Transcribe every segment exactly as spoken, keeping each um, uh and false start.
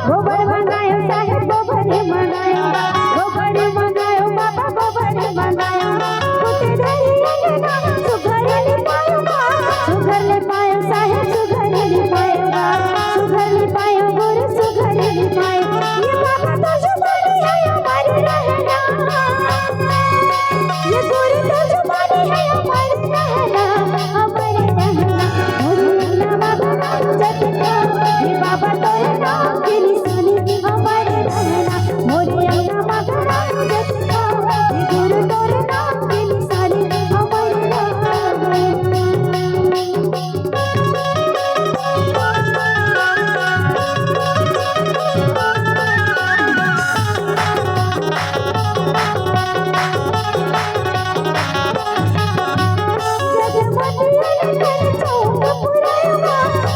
गोबर मंगायो साहेब, गोबर मंगायो, गोबर मंगायो बाबा, गोबर मंगायो। फूटे दरी अंगना, सुघर लिपायो बा, सुघर लिपायो साहेब, सुघर लिपायो बा, सुघर लिपायो गुरु, सुघर लिपायो। ये बाबा तो जुबानी है अमर रहना। ये गुरु तो जुबानी है अमर रहना, अमर रहना। मोरे अंगना बाबा नाम जतका, ये बाबा तोरे नाम के निशानी अमर रहना। मोरे अंगना बाबा नाम जतका, ये गुरु तोरे नाम के निशानी अमर रहना।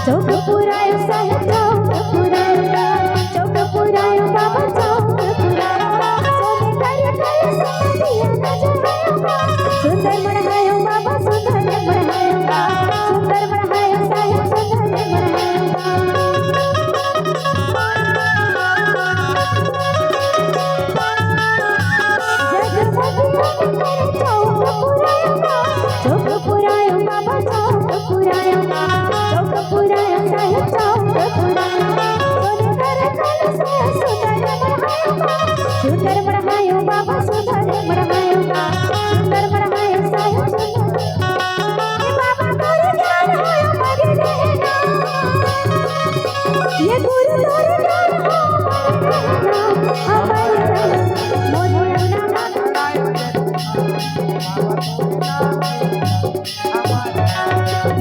चौक पुरायो साहेब, चौक पुरायो बा, चौक पुरायो बाबा, चौक पुरायो बा। सोने कर कलश में दिया नजरायो बा, सुंदर मढ़ायो बाबा, सुंदर मढ़ायो बा, सुंदर मढ़ायो साहेब, सुंदर मढ़ायो बा। जगमग करे चौक पुरायो बा, चौक पुरायो बाबा, चौक पुरायो बा, चौक पुरायो साहेब, चौक पुरायो। सोने कर कलश में सुंदर मढ़ायो बा, सुंदर मढ़ायो बाबा, सुंदर मढ़ायो बा, सुंदर मढ़ायो साहेब, सुंदर। ये बाबा तोरे ज्ञान होयो मर रहना। ये गुरु तोरे ज्ञान होयो मर रहना। अमर रहना।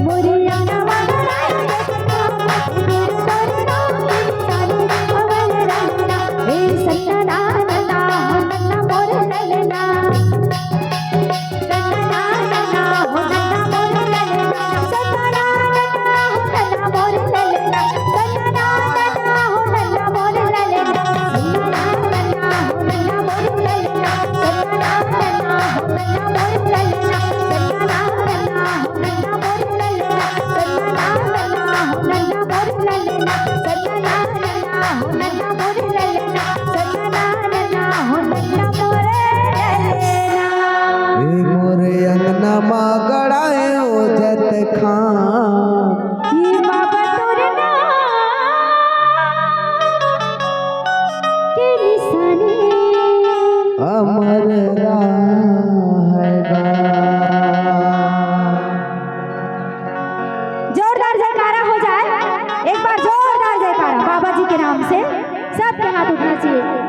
मोरे अंगना मोरे अंगना बाबा, गुरु तोरे नाम के निशानी अमर रहना। हे सन्ना ना ना ना, हो नन्ना मोरे ललना। ए मोरे अंगना मा गड़ायो जतखान। ये बाबा तोरे नाम के निशानी। अमर रहेगा। जोरदार जयकारा हो जाए, एक बार जोरदार जयकारा बाबा जी के नाम से, सबके हाथ उठना चाहिए।